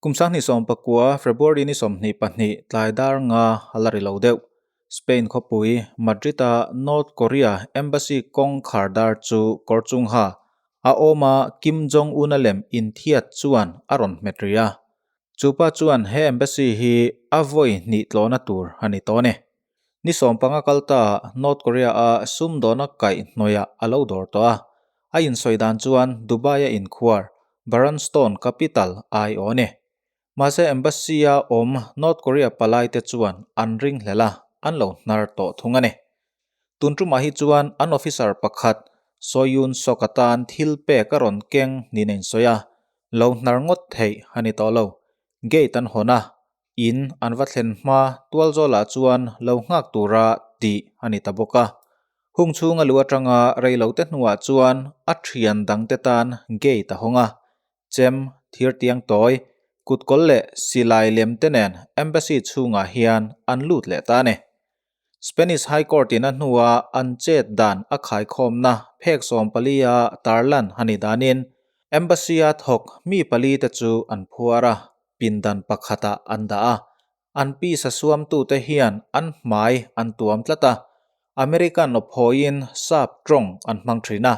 Kum 2019 February ni 22 tlai dar nga a la ri lo deuh. Spain khawpui Madrid-a North Korea Embassy kawngkhar dar chu kawr chung ha a awma Kim Jong-un-a lem inthiat chuan a rawn hmet rih a. Chupa chuan he embassy hi a vawi hnih tlawhna tur a ni tawh a ni. Ni 15 kal ta North Korea-a sumdawna kaih hnawihah a lo dawr tawh a. A insawi dan chuan Dubai-a inkhuar Baronstone Capital ai aw a ni. Mahse Embassy-a awm North Korea palaite chuan an ringhlel a, an lo hnar tawh thung a ni. Tun tumah hi chuan an officer pakhat Soyun Sok atan thil pek a rawn keng niin a insawi a, lo hnar ngawt theih a ni tawh lo. Gate an hawn a, in an va thlen hma tualzawlah chuan lo nghak tura tih a ni ta bawk a. Hung chhunga lu atanga reilote hnuah chuan a thian dangte tan gate a hawng a, chem, thirtiang tawi, kutkawl leh silai lem te nen embassy chhungah hian an lut leh ta a ni. Spanish High Court in a hnua an chet dan a khaikhawmna phek 14 a tarlan a nih danin embassy a thawk mi pali te chu an phuar a, pindan pakhatah an dah a. An pisa suamtute hian an hmai an tuam tlat a, American awphawiin sap tawng an hmang thin a,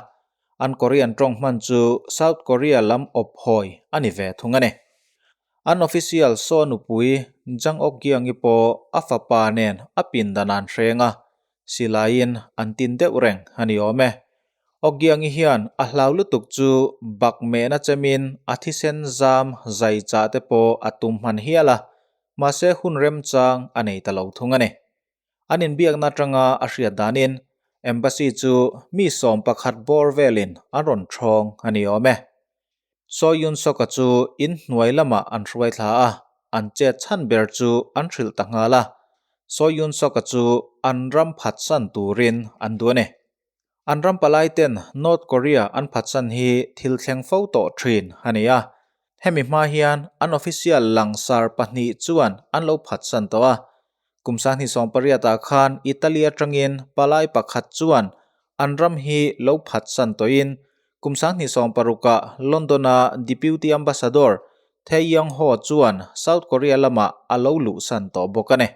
an Korean tawng hman chu South Korea lam awphawi a ni ve thung a ni. An official saw nupui Jang Ok Gyang-i pawh a fapa nen a pindan an hreng a, silaiin an tin deuh reng a ni awm e. Ogiangi hian a hlau lutuk chu bak mehna chemin a thisen zam zai chah te pawh a tum hman hial a, mahse hun remchang a nei ta lo thung a ni. An inbiakna atanga a hriat danin Embassy chu mi 11 bawr velin an rawn thawng a ni awm e. Soyun Soka chu in hnuai lamah an hruai thla a, an chet chhan ber chu an hrilh ta nghal a. Soyun Soka chu an ram phatsan turin an duh a ni. An ram palai ten North Korea an phatsan hi thil thleng fo tawh thin a ni a. Hemi hma hian an official langsar pahnih chuan an lo phatsan tawh a. Kum 2018 ah khan Italy atangin palai pakhat chuan an ram hi lo phatsan tawhin kum 2016 ah London-a Deputy Ambassador Thae Yong Ho chuan South Korea lamah a lo luhsan tawh bawk a ni.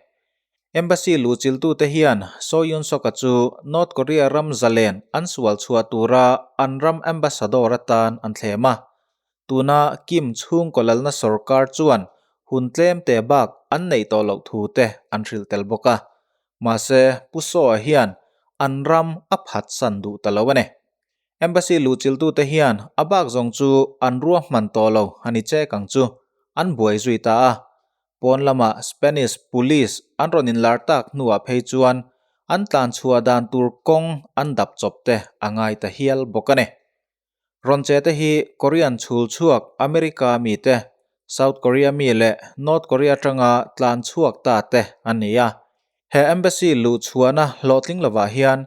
Embassy luhchiltute hian Soyun Soka chu North Korea ram zalen an sual chhuah tura an ram ambassador atan an thlem a. Tuna Kim chhungkaw lalna sorkar chuan hun tlem te bak an neih tawh loh thu te an hrilh tel bawk a. Mahse, Pu Soa hian an ram a phatsan duh ta lo a ni. Embassy luhchiltute hian a bak zawng chu an ruahman tawh lo a ni chek ang chu, an buai zui ta a. Pawn lama Spanish Police an rawn inlar tak hnuah phei chuan an tlan chhuah dan tur kawng an dap chawp te a ngai ta hial bawk a ni. Rawn che te hi Korean chhul chhuak America mi te, South Korea mi leh North Korea atanga tlan chhuak ta te an ni a. He embassy luh chhuahna hlawhtling lovah hian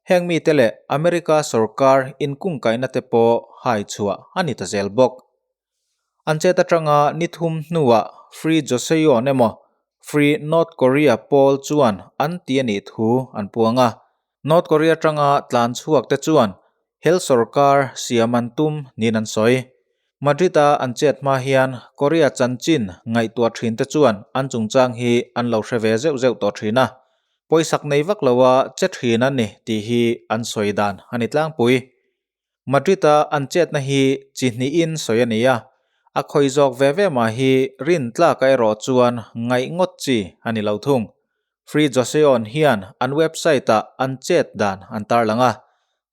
heng mite leh America sorkar inkungkaihna te pawh hai chhuah a ni ta zel bawk. An chet atanga ni thum hnuah Free Joseon emaw Free North Korea pawl chuan an ti a nih thu an puang a. North Korea atanga tlan chhuak te chuan hel sorkar siam an tum niin an sawi. Madrid-a an chet hma hian Korea chanchin ngaihtuah thin te chuan an chungchang hi an lo hre ve zeuh zeuh tawh thin a. Pawisak nei vak loa che thin an ni tih hi an sawi dan a ni tlangpui. Madrid-a an chetna hi chi hnihin sawi a ni a, a khawi zawk ve ve mah hi rin tlaka erawh chuan ngaih ngawt chi a ni lo thung. Free Joseon hian an website-ah an chet dan an tarlang a,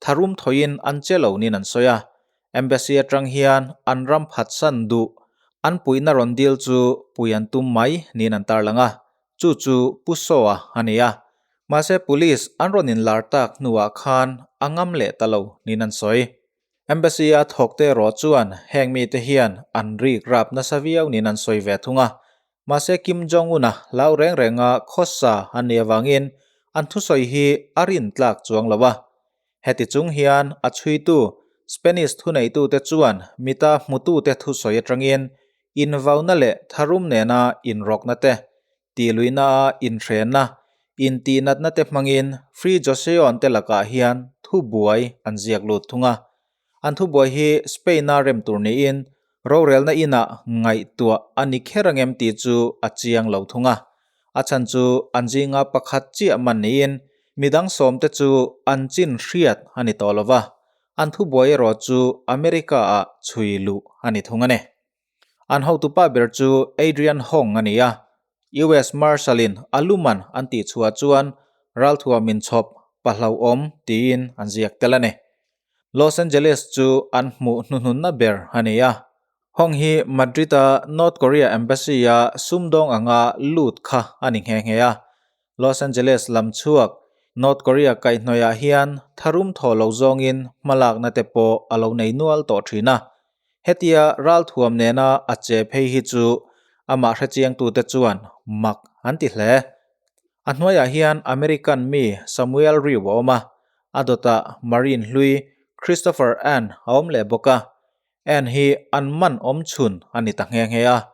tharum thawiin an che lo niin an sawi a. Embassy atang hian an ram phatsan duh an puihna rawn dil chu pui an tum mai niin an tarlang a, chu chu Pu Saw-a a ni a. Mahse police an rawn inlar tak hnuah khan a ngam leh ta lo niin an sawi. Embassy-a thawkte erawh chuan heng mite hian an rik rap nasa viau niin an sawi ve thung a. Mahse Kim Jong-un-a hlau reng renga khawsa an nih avangin an thusawi hi a rintlak chuang lo a. Heti chung hian a chhuitu Spanish thuneitute chuan mita hmutute thusawi atangin invauna leh tharum nena inrawkna te, tihluihna a inhrenna, intihnatna te hmangin Free Joseon te lakah hian thubuai an ziak lut thung a. An thubuai hi Spain-a rem tur niin. Rorelna inah ngaihtuah a ni kher angem tih chu a chiang lo thung a. A chhan chu an zinga pakhat chiah man niin midang sawmte chu an chin hriat a ni tawh lo va, an thubuai erawh chu America-ah chhui luh a ni thung a ni. An hotupa ber chu Adrian Hong a ni a, US Marshal-in a luman an tih chhuah chuan ralthuam inchhawp pa hlauhawm tiin an ziak tel a ni. Los Angeles chu an hmuh hnuhnunna ber a ni a, Hong hi Madrid-a North Korea Embassy-a sumdawng anga lut kha a ni nghe nghe a. Los Angeles lam chhuak North Korea kaihhnawihah hian tharum thaw lo zawngin hmalakna te pawh a lo nei nual tawh thin a. Hetia ralthuam nena a che phei hi chu amah hrechiangtute chuan mak an ti hle. A hnuaiah hian American mi Samuel Ryu a awm a, a dawtah Marine hlui Christopher Ann a awm leh bawk a. Ann hi an man awm chhun a ni ta nghe nghe a.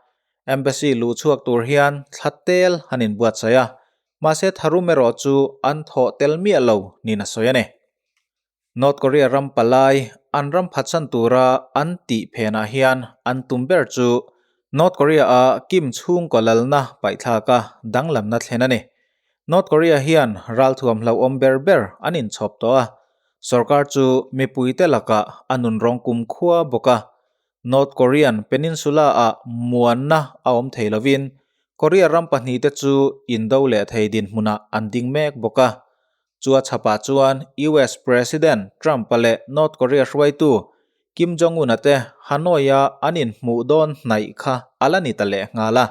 Embassy luh chhuak tur hian thla tel an inbuatsaih a, mahse tharum erawh chu an thawh tel miah lo niin a sawi a ni. North Korea ram palai an ram phatsan tura an tih phenah hian an tum ber chu North Korea-a Kim chhungkaw lalna paihthlaka danglamna thlen a ni. North Korea hian ralthuam hlauhawm ber ber an inchhawp tawh a, sorkar chu mipuite lakah a nunrawng kumkhua bawk a. North Korean Peninsula-ah muanna a awm thei lovin Korea ram pahnihte chu indo leh thei dinhmunah an ding mek bawk a. Chua chhapah chuan US President Trump-a leh North Korea hruaitu Kim Jong-un-a te Hanoi-a an inhmuh dawn hnaih kha a la ni ta leh nghal a.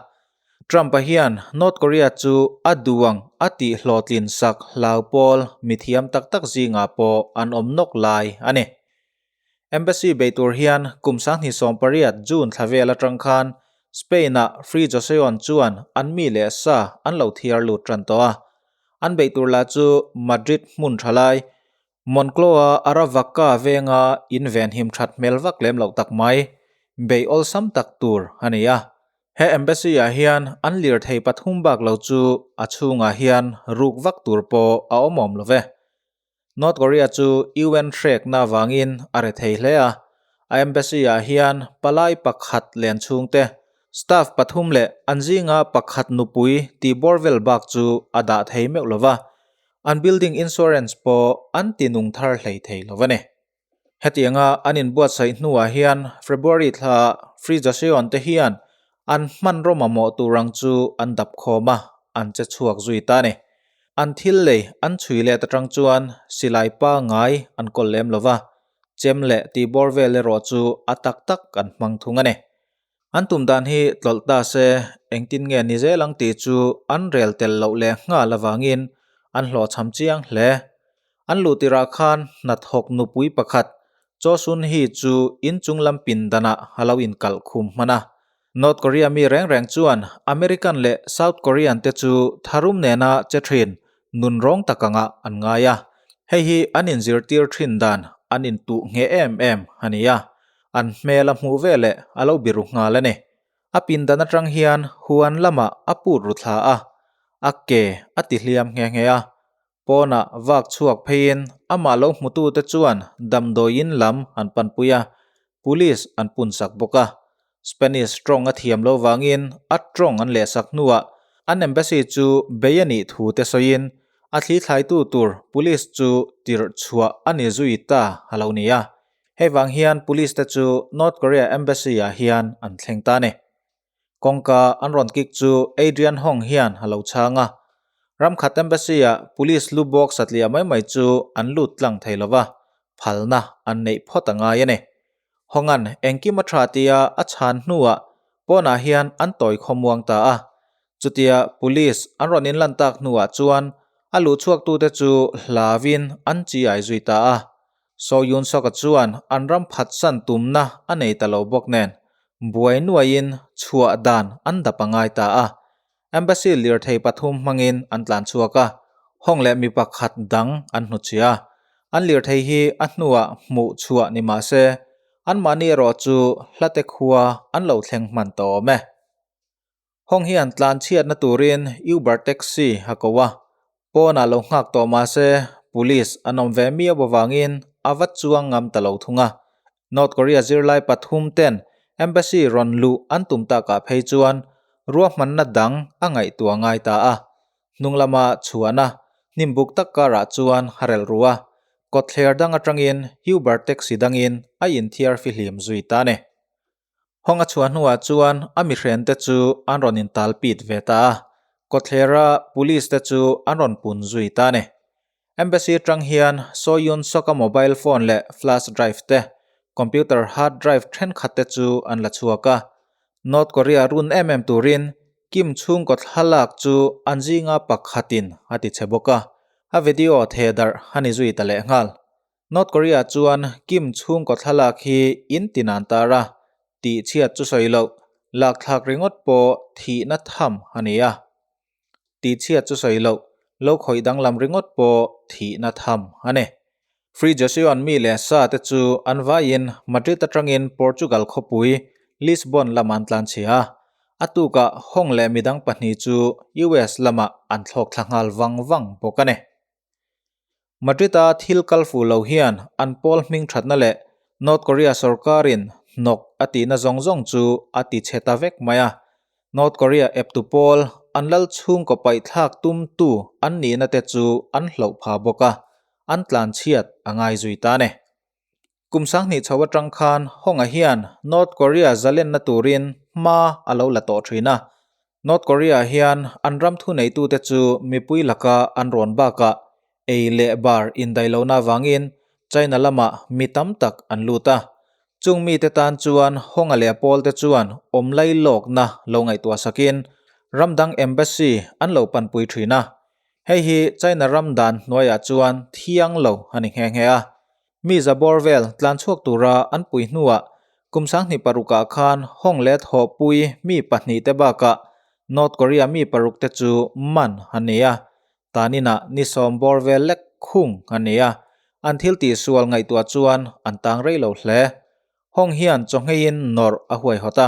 Trump-a hian North Korea chu a duang a tih hlawhtlin sak hlau pawl mithiam tak tak zingah pawh an awm nawk lai a ni. Embassy bei tur hian kum 2018 June thla vel atang khan Spain-ah Free Joseon chuan an mi leh sa an lo thiar lut tan tawh a. An beih tur lah chu Madrid hmun tha lai, Moncloa Aravaca venga in venhim that hmel vak lem loh tak mai, beih awlsam tak tur a ni a. He embassy-ah hian an lirthei pathum bak lo chu a chhungah hian ruk vak tur pawh a awm awm lo ve. North Korea chu UN hrekna avangin a re thei hle a, a embassy-ah hian palai pakhat len chhungte, staff pathum leh an zinga pakhat nupui tih bawr vel bak chu a dah thei meuh lo va, an building insurance pawh an ti nung thar hlei thei lo a ni. Hetianga an inbuatsaih hnuah hian February thla Free Joseon te hian an hmanraw mamawh tur ang chu an dap khawm a, an che chhuak zui ta a ni. An thil lei an chhui let atang chuan silai pangai an kawl lem lo va, chem leh tihbawr vel erawh chu a tak tak an hmang thung a ni. An tum dan hi tlawlh ta se engtin nge ni zel ang tih chu an rel tel loh leh nghal avangin an hlawhchham chiang hle. An luh tirah khan hnathawk nupui pakhat Cho Sun Hee chu inchung lam pindanah a lo inkalh khum hman a. North Korea mi reng reng chuan American leh South Korean te chu tharum nena che thin nunrawng tak angah an ngai a. Hei hi an inzirtir thin dan an intuh ngheh em em a ni a. An hmel a hmuh veleh a lo biru nghal a ni. A pindan atang hian huan lamah a put ru thla a, a ke a ti hliam nghe nghe a. Pawnah vak chhuak pheiin amah lo hmutute chuan damdawiin lam an panpui a, police an punsak bawk a. Spanish tawng a thiam lo vangin a tawng an lehsak hnuah an embassy chu bei a nih thu te sawiin a thli thlaitu tur police chu tirh chhuah a ni zui ta a lo ni a. Hei vang hian police te chu North Korea embassy ah hian an thleng ta a ni. Kawngka an rawn kik chu Adrian Hong hian a lo chhang a. Ramkhat Embassy-ah Police lu bawk satliah mai mai chu an lut tlang thei lo va, phalna an neih phawt a ngai a ni. Honga'n engkim a tha tia a chhan hnuah pawnah hian an tawi khawmuang ta a. Chutia Police an rawn inlan tak hnuah chuan a luhchhuaktute chu hlauin an chiai zui ta a. So Yoon Suk-a chuan an ram phatsan tumna a nei ta lo bawk nen, buai nuaiin chhuah dan an dap a ngai ta a. Embassy lirthei pathum hmangin an tlan chhuak a, Hong leh mi pakhat dang an hnuchhia a. An lirthei hi a hnuah hmuh chhuah ni mah se, anmahni erawh chu hlate khua an lo thleng hman tawh awm e. Hong hian tlan chhiatna turin Uber taxi a ko a, pawnah lo nghak tawh mah se police an awm ve miau avangin a va chuang ngam ta lo thung a. North Korea zirlai pathum ten Embassy rawn luh an tum takah phei chuan ruahmanna dang a ngaihtuah ngai ta a. Hnung lama chhuahna hnim buk tak karah chuan a relh ru a, kawtthler dang atangin Uber taxi dangin a inthiar fihlim zui ta a ni. Hawng a chhuah hnuah chuan a mihrente chu an rawn intal pit ve ta a, kawtthlera police te chu an rawn pun zui ta a ni. Embassy atang hian Soyun Soka mobile phone leh flash drive te, computer hard drive thenkhat te chu an la chhuak a. North Korea run em em turin Kim chhungkaw thlalak chu an zinga pakhatin a ti che bawk a, a video theh darh a ni zui ta lehnghal. North Korea chuan Kim chhungkaw thlalak hi in ti nan tar a, tih chhiat chu sawi loh, lakthlak ringawt pawh thihna tham a ni a. Tih chhiat chu sawi loh, lo khawih danglam ringawt pawh thihna tham a ni. Free Joseon mi leh sa te chu an vaiin Madrid atangin Portugal khawpui Lisbon lamah an tlanchhia a, a tukah Hong leh midang pahnih chu US lamah an thlawk thla nghal vang vang bawk a ni. Madrid-a thil kal fuh lo hian an pawl hming thatna leh North Korea sorkarin hnawk a tihna zawng zawng chu a ti chhe ta vek mai a. North Korea eptu pawl an lal chhungkaw paihthlak tumtu an nihna te chu an hloh pha bawk a, an tlanchhiat a ngai zui ta a ni. Kum sanghnih chho atang khan Hong-a hian North Korea zalenna turin hma a lo la tawh thin a. North Korea hian an ram thuneitute chu mipui laka an rawn bakah ei leh bar indailohna avangin China lamah mi tam tak an lut a. Chung mite tan chuan Hong-a leh a pawlte chuan awm lailawkna lo ngaihtuah sakin ram dang embassy an lo panpui thin a. Hei hi China ram dan hnuaiah chuan thiang lo a ni nghe nghe a. Mi za bawr vel tlan chhuak tura an pui hnuah kum 2006ah khan Hong leh thawhpui mi pahnih te bakah North Korea mi paruk te chu man an ni a, taninah ni sawm bawr vel lek khung an ni a, an thil tihsual ngaihtuah chuan an tang rei lo hle. Hong hian chawhngeiin nawrh a huaihawt a,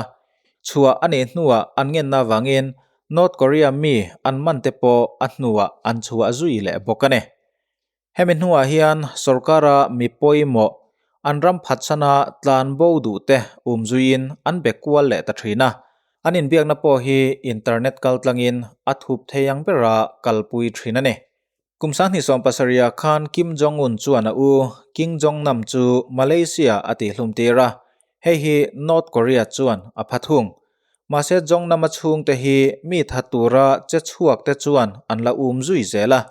chhuah a nih hnuah an ngenna avangin North Korea mi an man te pawh a hnuah an chhuah zui leh bawk a ni. Hemi hnuah hian sorkara mi pawimawh an ram phatsana tlan bo duhte um zuiin an be kual leh ta thin a. An inbiakna pawh hi internet kaltlangin a thup thei ang bera kalpui thin a ni. Kum 2017ah khan Kim Jong-un chuan a u King Jong-nam chu Malaysia a tihhlum tir a, hei hi North Korea chuan a pha thung. Mahse Jong-nama chhungte hi mi tha tura che chhuakte chuan an la um zui zel a,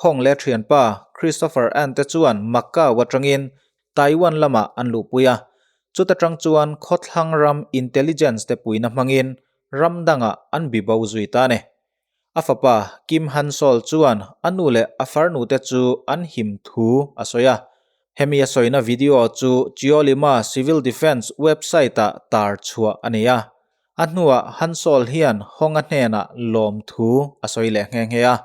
Hong leh thianpa Christopher An te chuan Macau atangin Taiwan lamah an luhpui a, chuta tang chuan khawthlang ram intelligence te puina hmangin ram dangah an bi bo zui ta a ni. A fapa Kim Han Sol chuan a nu leh a farnu te chu an him thu a sawi a, hemi a sawina video chu Cheollima Civil Defence website-ah tar chhuah a ni a, a hnuah Han Sol hian Hong-a hnenah lawm thu a sawi leh nghe nghe a.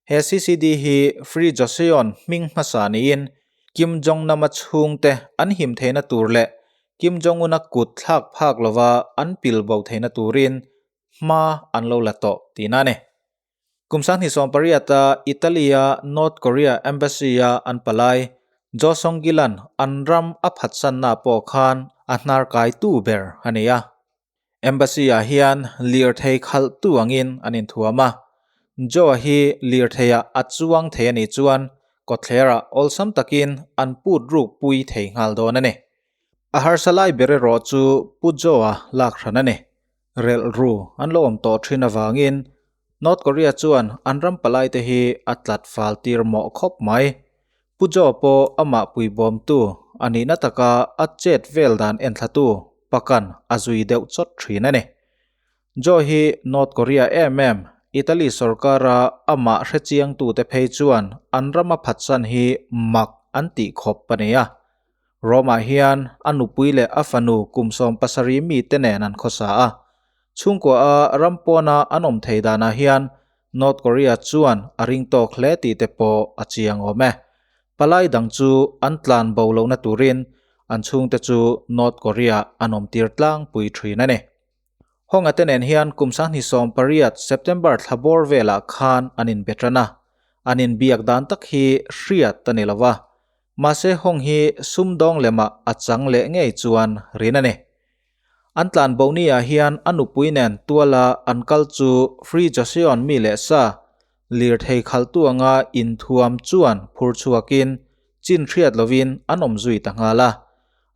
He CCD hi Free Joseon hming hmasa niin Kim Jong-nam-a chhungte an him theihna tur leh Kim Jong-un-a kut thlak phak lova an pil bo theihna turin hma an lo la tawh tihna a ni. Kum 2018-a Italy-a North Korea Embassy-a an palai Jo Song-gil-a'n an ram a phatsanna pawh khan a hnar kaitu ber a ni a. Embassy-ah hian lirthei khalhtu angin an inthuam a, Joe-a hi lirtheiah a chuang thei a nih chuan kawtthlerah awlsam takin an put ruk pui thei nghal dawn a ni. A harsa lai ber erawh chu Pu Joe-a lak hran a ni. Relh ru an lo awm tawh thin avangin North Korea chuan an ram palaite hi a tlat fal tir mawh khawp mai. Pu Joe pawh amah puibawmtu a nihna taka a chet vel dan enthlatu pakan a zui deuh chawt thin a ni. Joe hi North Korea em em, Italy sorkara amah hrechiangtute phei chuan an rama phatsan hi mak an tih khawp a ni a. Rome-ah hian a nupui leh a fanu kum 17 mite nen an khawsa a. Chhungkua a ram pawna an awm thei danah hian North Korea chuan a ring tawk hle tih te pawh a chiang awm e. Palai dang chu an tlan bo lohna turin an chhungte chu North Korea an awm tir tlangpui thin a ni. Honga te nen hian kum 2018 September thla bawr velah khan an inbe tan a, an inbiak dan tak hi hriat a ni lo va. Mahse Hong hi sumdawng lemah a chang leh ngei chuan rin a ni. An tlan bo ni ah hian a nupui nen tuala an kal chu Free Joseon mi leh sa lirthei khaltu anga inthuam chuan phur chhuakin chin hriat lovin an awm zui ta nghal a.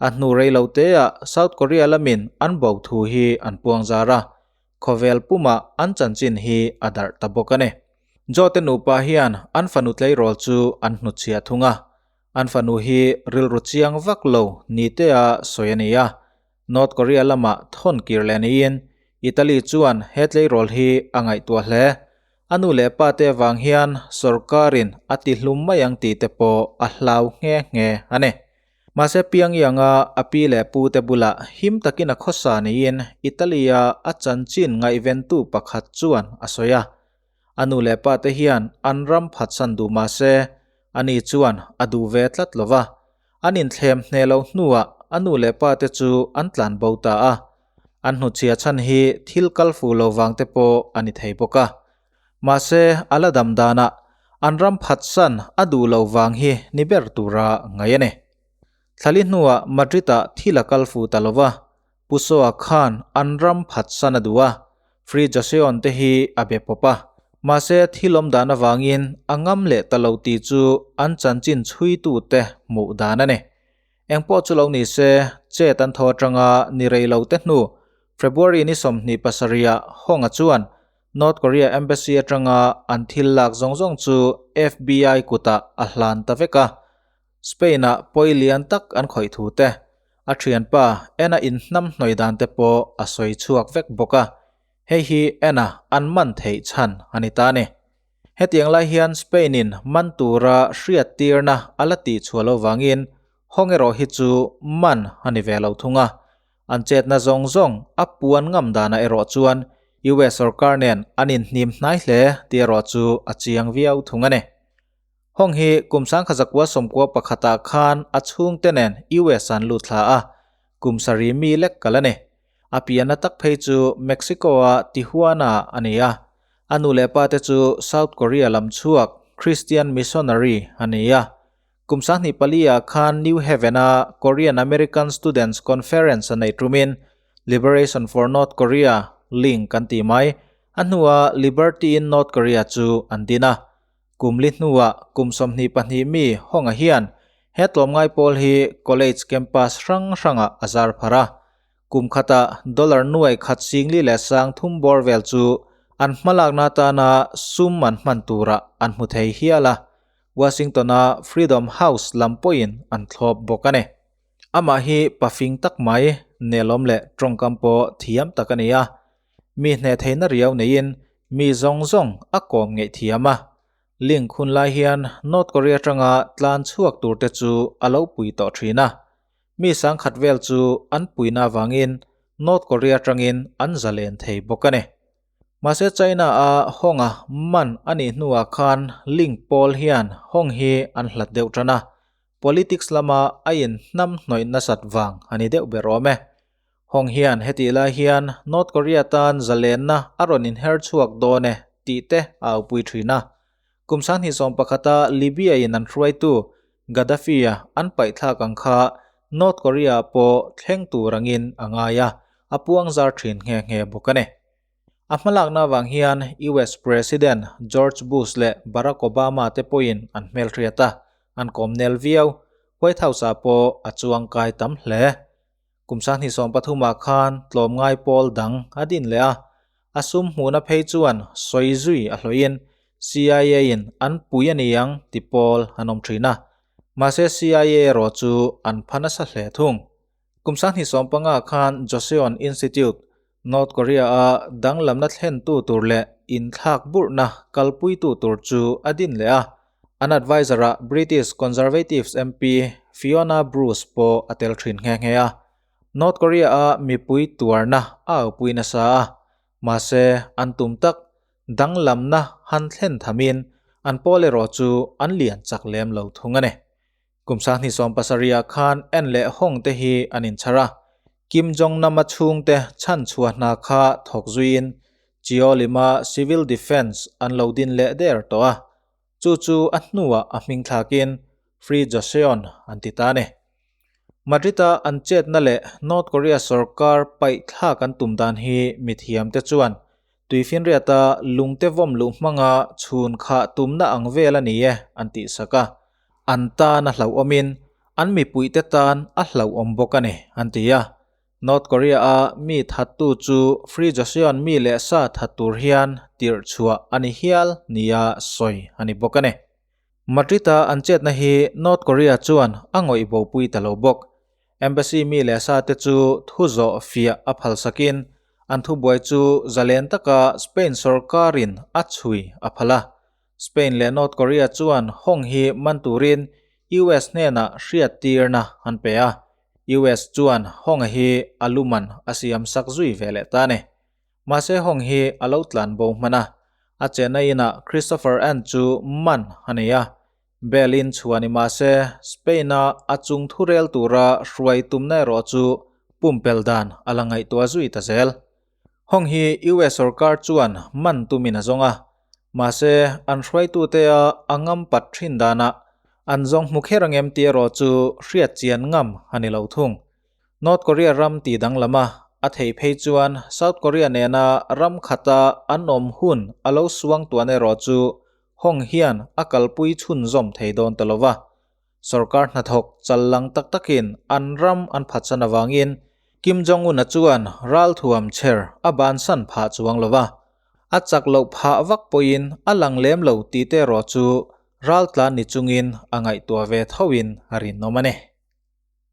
A hnu rei lo teah South Korea lamin an bo thu hi an puang zar a, khawvel pumah an chanchin hi a darh ta bawk a ni. Joe te nupa hian an fanu tleirawl chu an hnutchhiah thung a, an fanu hi rilru chiang vak lo ni tea sawi a ni a. North Korea lamah thawn kir leh niin Italy chuan he tleirawl hi a ngaihtuah hle. A nu leh pa te vang hian sorkarin a ti hlum mai ang tih te pawh a hlau nghe nghe a ni. Mahse Pyongyang-a a pi leh pu te bulah him takin a khawsa niin Italy-a a chanchin ngaihventu pakhat chuan a sawi a. A nu leh pa te hian an ram phatsan duh mah se ani chuan a duh ve tlat lo va. An inthlem hneh loh hnuah a nu leh pa te chu an tlan bo ta a. An hnutchhia chhan hi thil kal fuh lo vang te pawh a ni thei bawk a. Mahse a la dam danah an ram phatsan a duh loh vang hi ni ber tura ngaih a ni. Thlali hnuah Madrid-ah thil a kal fuh ta lo va, Pu Soa khan an ram phatsan a duh a, Free Joseon te hi a be pawp a. Mahse thil awm dan avangin a ngam leh ta lo tih chu an chanchin chhuitute hmuh dan a ni. Engpawh chu lo ni se, chet an tho atanga ni rei lo te hnu February ni 27 ah Hong-a chuan North Korea Embassy atanga an thil lak zawng zawng chu FBI kutah a hlan ta vek a. Spain-ah pawi lian tak an khawih thu te, a thianpa Anna inhnam hnawi dan te pawh a sawi chhuak vek bawk a. Hei hi Anna an man theih chhan a ni ta a ni. Hetiang lai hian Spain-in man tura hriattirna a la tih chhuah lo vangin Hong erawh hi chu man a ni ve lo thung a. An chetna zawng zawng a puan ngam danah erawh chuan US sorkar nen an inhnim hnai hle tih erawh chu a chiang viau thung a ni. Hong hi kum 1991 ah khan a chhungte nen US an lut thla a, kum sarih mi lek kal a ni. A pianna tak phei chu Mexico-a Tijuana a ni a. A nu leh pa te chu South Korea lam chhuak Christian missionary a ni a. Kum 24 ah khan New Haven-a Korean American Students Conference a neih tumin Liberation for North Korea link an tih mai. A hnuah Liberty in North Korea chu an din a. Kum li hnuah kum 22 mi Hong-a hian he tlawmngai pawl hi college campus hrang hrangah a zar pharh a. Kum khatah dollar nuai khat singli leh sang thum bawr vel chu an hmalakna atana sum an hman turah an hmu thei hial a, Washington-a Freedom House lam pawhin an thlawp bawk a ni. Amah hi pafing tak mai, nelawm leh tawngkam pawh thiam tak a ni a. Mi hneh theihna riau neiin mi zawng zawng a kawm ngeih thiam a. Link hun lai hian North Korea atanga tlan chhuak tur te chu a lo pui tawh thin a. Mi sangkhat vel chu an puina avangin North Korea atangin an zalen thei bawk a ni. Mahse China a Hong-a man a nih hnuah khan Link pawl hian Hong hi an hlat deuh tan a. Politics lama a inhnam hnawih nasat vang a ni deuh ber awm e. Hong hian hetih lai hian North Korea tan zalenna a rawn inher chhuak dawn e tih te a aupui thin a. Kum 2011-a Libya-in an hruaitu Gaddafi-a an paihthlak ang kha North Korea-ah pawh thleng tur angin a ngai a, a puangzar thin nghe nghe bawk a ni. A hmalakna avang hian US President George Bush leh Barack Obama te pawhin an hmelhriat a, an kawmnel viau. White House-ah pawh a chuangkai tam hle. Kum 2013 ah khan tlawmngai pawl dang a din leh a, a sum hmuhna phei chuan sawi zui a hlawhin CIA in an pui a ni ang ti pawl an awm thin a, mahse CIA erawh chu an pha nasa hle thung. Kum 2015 ah khan Joseon Institute, North Korea a danglamna thlentu tur leh inthlak burhna kalpuitu tur chu a din leh a, an advisor ah British Conservatives MP Fiona Bruce pawh a tel thin nghe nghe a. North Korea a mipui tuarna a aupui nasa a, mahse an tum tak danglamna han thlen thamin an pawl erawh chu an lian chak lem lo thung a ni. Kum 2017 ah khan En leh Hong te hi an inchhar a, Kim Jong Nam a chhungte chhanchhuah hna kha thawk zuiin Cheolim-a Civil Defence an lo din leh der tawh a, chu chu a hnuah a hming thlakin Free Joseon an ti ta a ni. Madrid-a an chetna leh North Korea sorkar paih thlak an tum dan hi mithiamte chuan tuifinriata lungte vawm luh hmanga chhun khah tumna ang vel a ni e an tihsak a. An tan a hlauhawmin an mipuite tan a hlauhawm bawk a ni an ti a. North Korea-a mi thattu chu Free Joseon mi leh sa that tur hian tirh chhuah a ni hial nia sawi a ni bawk a ni. Madrid-a an chetna hi North Korea chuan a ngawih bopui ta lo bawk. Embassy mi leh sa te chu thu zawh fiah a phalsakin an thubuai chu zalen taka Spain sorkarin a chhui a phal a. Spain leh North Korea chuan Hong hi man turin US hnenah hriattirna an pe a. US chuan Hong-a hi a luman a siamsak zui ve leh ta a ni. Mahse Hong hi a lo tlan bo hman a, a chenna inah Christopher Ant chu man a nei a. Bell in chhuah ni mahse Spain-a a chung thu rel tura hruai tumna erawh chu pumpel dan a la ngaihtuah zui ta zel. Hong hi US sorkar chuan man tumin a zawng a, mahse an hruaitute a a ngam pat thin danah an zawng hmu kher angem tih erawh chu hriat chian ngam a ni lo thung. North Korea ram tih danglam a, a theih phei chuan South Korea nena ram khata an awm hun a lo suang tuan erawh chu Hong hian a kalpui chhunzawm thei dawn ta lo va. Sorkar hnathawk chal lang tak takin an ram an phatsan avangin Kim Jong-un-a chuan ralthuam chher a bansan phah chuang lo va. A chak loh phah vak pawhin a lang lem lo tih te erawh chu raltlan ni chungin a ngaihtuah ve thoin a rinawm a ni.